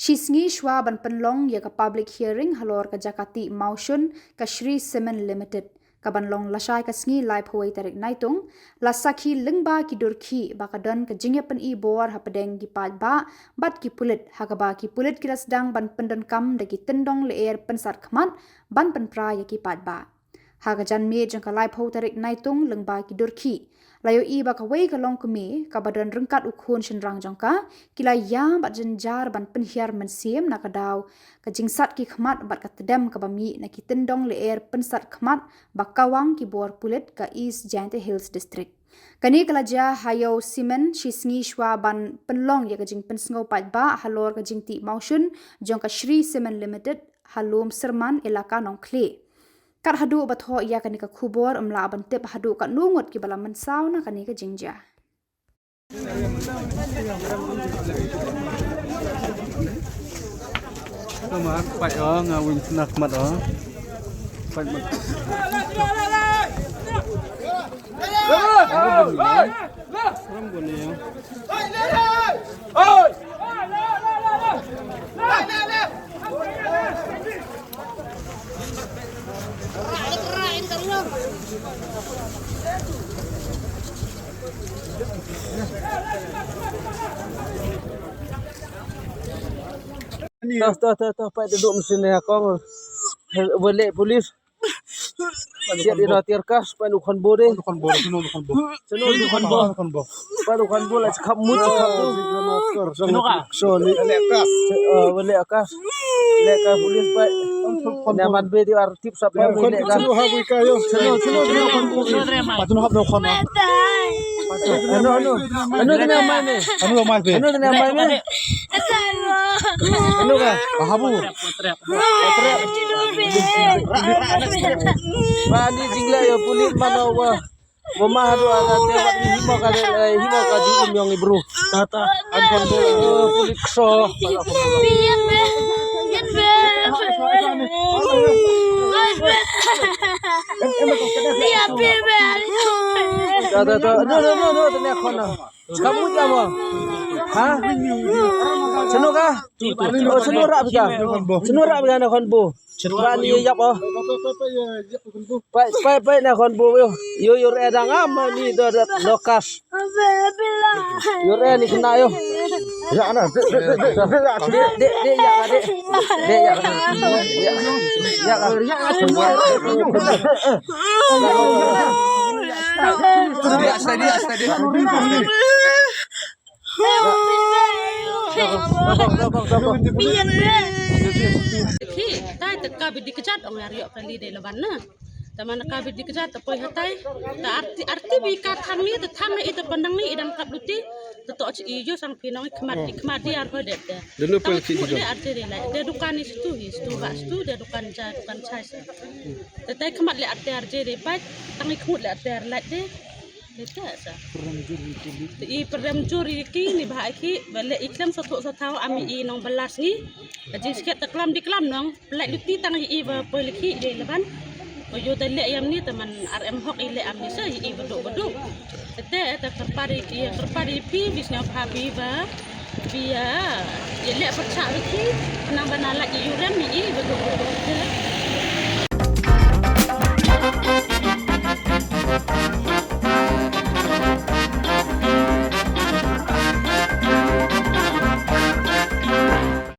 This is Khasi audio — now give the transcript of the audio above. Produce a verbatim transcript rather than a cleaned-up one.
Shi sngi shwa ban pynlong ïa ka public hearing halor ka jaka tih mawshun ka Shree Cement Limited, ka ban long lashai ka sngi laiphew wei tarik Naitung, la sakhi lyngba ki durkhih ba ka don ka jingïapyni bor hapdeng ki paidbah bad ki pulit, ha kaba ki pulit ki la sdang ban pyndonkam da ki tyndong lyer pynsat khmat ban pynpra ïa ki paidbah. Ha ka janmiet jong ka laiphew tarik Naitung, lyngba ki durkhih, la ïohi ba kawei ka longkmie kaba don ryngkat u khun shynrang jong ka, ki la ïa bad jynjar ban pynhiar mynsiem na ka daw ka jingsat ki khmat bad ka tdem kaba mih na ki tyndong lyer pynsat khmat ba kawang ki bor pulit ka East Jaintia Hills District. Kane ka la jia ha Ïew Cement shi sngi shwa ban pynlong ïa ka jingpynsngew paidbah halor ka jingtih mawshun jong ka Shree Cement Limited ha Lum Syrman, Elaka Nongkhlieh. Kat haduh ba thoh ïa kane ka khubor, ym lah ban tip haduh katno ngut kiba la mynsaw na kane ka jingjia. Tama, pait o, nga win snak mat o. Pait mat. Toh, toh, toh, toh, pait duduk mesin ya kong. Boleh polis. Siat ira tiar kas, pait u khon bo de. Khon bo, khon bo, khon bo. Sino u khon bo. Khon bo. Pait u khon bo la chakap mut chakap tu. Sino ka? So ni. Leh kas. Eh, leh kas. Leh kas polis pait. Nyaman be di ar tip sap ni leh kas. Sino ha bui ka yo. Sino, sino, sino khon bo. Patun hap no khon. Ano, ano. Ano tanya mai me. Ano mai be. Ano tanya mai me. Ano ka? Pahabu. Ba ni jingleh ïa pulit mano wa. Wa ma hadu ala te wat ni himo ka de, eh, himo ka di um yong i bru. Tata an kon bo, eh, pulit kso. Tata, tata. No, no, no, no, tanya khona. Kamu jamo. Ha? Sino ka? Oh, sino rap ka? Sino rap ka na khon bo? Ba ni yap o. Pai, pai, pai na khon bo yo. Yo, yo re dang am ni do do lokas. Yo re ni kena yo. Ya na. De, de, de, ya de. De ya. Ya. Ya. Steady, steady, steady. Ki, tai te ka bidi kejat ong ar yok kali de laban na. Te man ka bidi kejat te poi hatai. Te arti, arti bi ka thang ni, te thang ni, te pandang ni, idan kap luti. Te to chi iyo sang pinong khmat, khmat di ar ko de te. Dulu pel ki le arti de lai. De dukan ni situ hi, situ ba situ, de dukan cha, dukan cha. Te tai khmat le arti arje de bai, tang i khmut le arti ar lai de. Te te sa. I pyrem jur i ki ni ba ki, ba le i klem sa thok sa thaw am i nong balas ngi. Ka jingskhet te klam di klam nong, lai luti tang i ba poi le ki de laban. Ko yo te le yam ni te man ar em hok i le am ni sa i ba duk ba duk. Te te kyrpad i ki, kyrpad i pi, bis nyam pha pi ba. Bia, ïa leh pyrshah ïa ki, nang ba na lait ïa u rem ïa i, ba duk, ba duk, ba duk.